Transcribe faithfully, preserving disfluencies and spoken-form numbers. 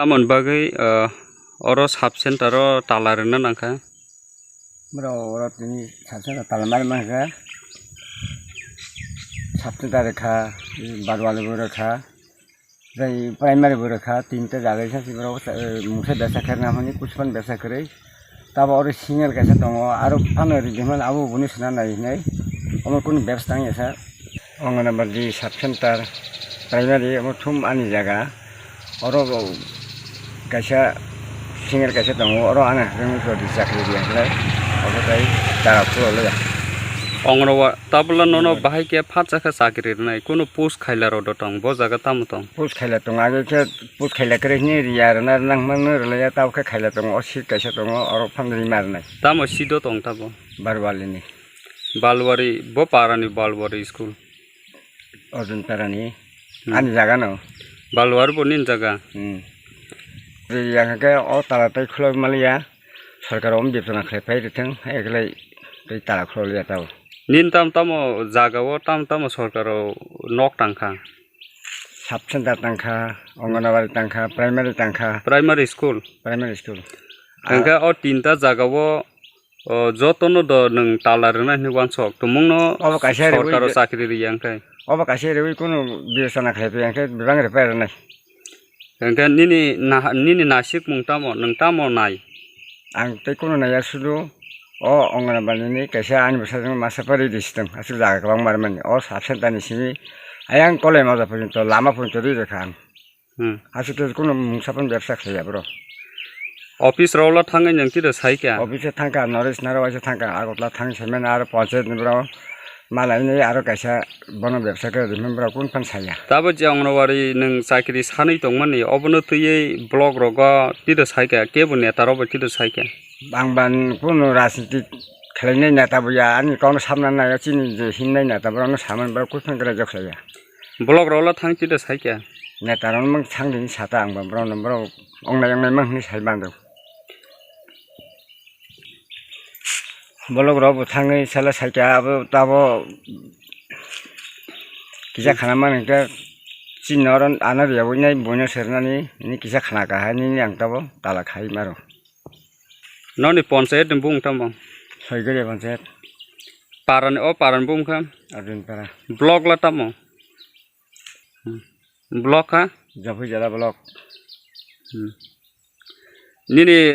Amoni bagwi, ah, oro sub center o tala rwna nangkha. Borok oro tini sub center tala mari mankha. Sub center rwkha, Barwali bo rwkha, tei primary bo rwkha, tinta jaga kisa si borok, eh, mungsa besa khe rwna hwnwi, kuchukhan besa kwrwi. Tabo oro single kaisa tongo, aro phano rijimani abo buni swnam nai hinwi, omo kunu bebsa tang ya sa. Anganabadi sub center primary omo thum ani jaga, oro bo kaisa single kaisa tongo, oro ani haphangni jodi chakri riya khlai, obo tai tara phuru loya. Anganabadi tabla nono bahai khe phatsa khe chakri rwnai, kunu post khaila rok do tong, bo jaga tamo tong? Post khaila tongo, age khe post khaila kwrwi hwnwi riya rwna nang mano rwlaiya, tabo khe khaila tongo, o seat kaisa tongo, oro phano rima rwnai. Tamo seat o tong tabo? Barwali ni. Balwari, bo para ni Balwari school? Arjun para ni. Hmm. Ani jaga no. Balwari bo nini jaga? Hmm. Yang khe o tala tai khulok maliya, sorkar om bebsona khlai phai rithwng, hai khlai tei tala khulok liya tabo. Nini tam tamo jaga o tam tamo sorkar o nok tangkha? Sub center tangkha, Anganabadi tangkha, primary tangkha. Primary school? Primary school. Hingkhe o tinta jaga o, o, jotono do nwng tala rwna hinwi uansuk. Tumungno obo kaisa rwui sorkaro de- chakri riya hwnkhe. Obo kaisa rwui kunu bebsona khlai phai hwnkhe bebak rwpai rwnai. Hingkhe nini naha-, nini nasikmung tamo, nwng tamo nai? Ang tei kunu naiya sudu o Anganabadi ni kaisa ani bwsajwk masa pari di sitwng, aswk jaga kwbangma rwmani. O sub center ni simi ayang kolai maja porjonto, lama porjonto ri rwkha ang. Hmm. Aswk khe kunu mungsa phano bebsa khlaiya bro. Office rok ulo thangwi nwng tida saikha? Office o thangkha, Noresh Naro waisa thangkha, Agartala thang saiman aro panchayat ni bro. Malaini aro kaisa bono bebsa khe rimani borok kunu phano saya. Tabo je Anganabadi nwng chakri sanwi tongmani, obono twiwi block rogo tida saikha, kebo neta rokbo tida saikha. Ang ban kunu rajniti khlainai neta bo ya, ani kokno samna nai, chini je hinnai neta borokno samani borok kuphang krai jok saya. Block rok ulo thang tida saikha? Neta rok mang thang dini sata ang ban borokno borok ongnai ongnai mang hinwi sai mando. Bolok rok bo thangwi sala saikha abo tabo kisa khana mani khe chini oro ano riya bo nai boino sernani ni kisa khana kahai nini ang tabo tala khai maro. Noni panchayat ni bung tamo? Soigoriya panchayat. Parani o parani bung kha? Arjun para. Block la tamo? Hmm. Block kha? Japui jala block. Hmm. Nini